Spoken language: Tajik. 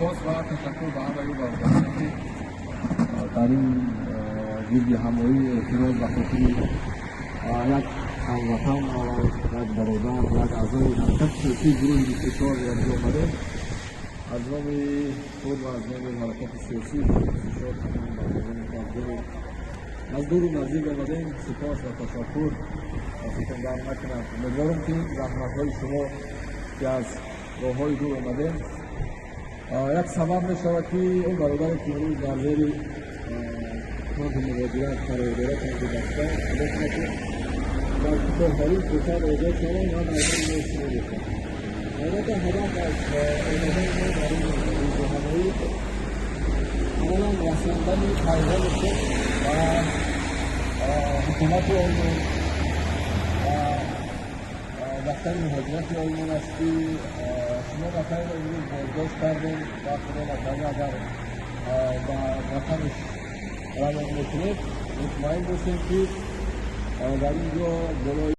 Сипос ва ташаккур ба ҳамаи бародарон, ки дар ин гирдиҳамоӣ эътироз ба хотири як ҳамватан, як бародар, як аъзои ҳаракати сиёсии гурӯҳи 24 якҷо омадем. Аз номи худ ва аз номи ҳаракати сиёсии гурӯҳи 24, тамоми бародароне, ки аз дуру аз дуру наздик омадем, сипос ва ташаккур. Дастатон дард накунад. Умедворам, ки заҳматҳои шумо, ки аз роҳҳои дур омадем, як сабаб мешавад, ки он бародаре, ки имрӯз дар зери кампи муҳоҷират қарор дорад, кампи Дафта, худо кунад, ки дар кӯтоҳтарин фурсат озод шаванд ва дар байни мо шумо бошанд. Албатта, ҳадаф аз омадани мо дар ин гирдиҳамоӣ аввалан расондани пайғоми худ ба ҳукумати Олмон ва дафтари муҳоҷирати Олмон аст, ки шумо нафареро имрӯз боздошт кардем ва, худо накарда, агар ба ватанаш равон мекунед, мутмаин бошем, ки дар ин ҷо болои